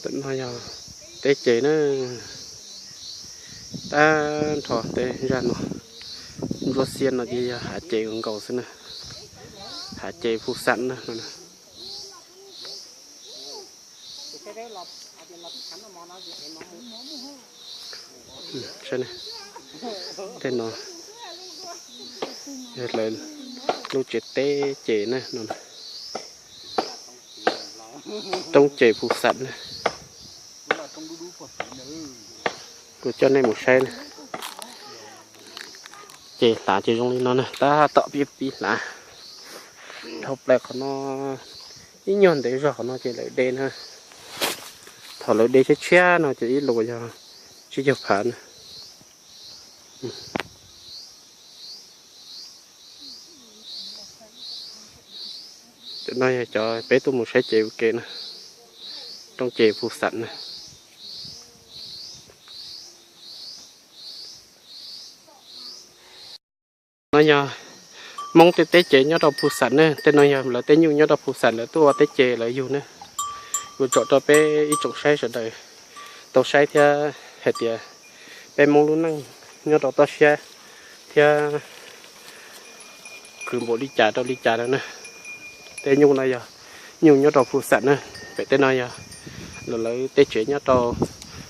No yog teb ces na, tag nrho tej zaj no, ntsuab xiab no ces yog hav ces nkaus xwb na, hav ces Phu Xam na. Tej no yog lawv lub tsev teb ces na, roob ces Phu Xam na. Kuv coj nej mus saib na. Ces hlav ces zoo li no na, tab tom pib pib hlav. Dhau plaws qhov no ib nyuag ntev zog qhov no ces lawv de na. Thaum lawv de tshiab tshiab no ces ib lus yog tsib caug phav na. Cov no yog cov peb tuaj mus saib ces ua ke na, roob ces Phu Xam na. No yog Hmoob tej teb ces nyob rau Phu Xam ne, tej no yog lawv tej nyuj nyob rau Phu Xam, lawv tuaj ua teb ces lawv yug ne. Kuv tsom rau peb ib tsoom saib sawv daws tau saib thiab hais tias peb Hmoob lub neej nyob rau toj siab thiab khwv npaum li cas rau li cas lawm na. Tej nyuj no yog nyuj nyob rau Phu Xam na, pem tej no yog lawv tej tsev nyob rau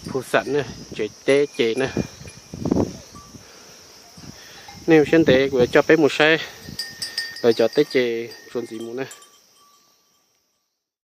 Phu Xam na, tsev teb ces na. Nej ua siab ntev kuv yuav coj peb mus saib lawv cov teb ces txuas ntxiv mus na.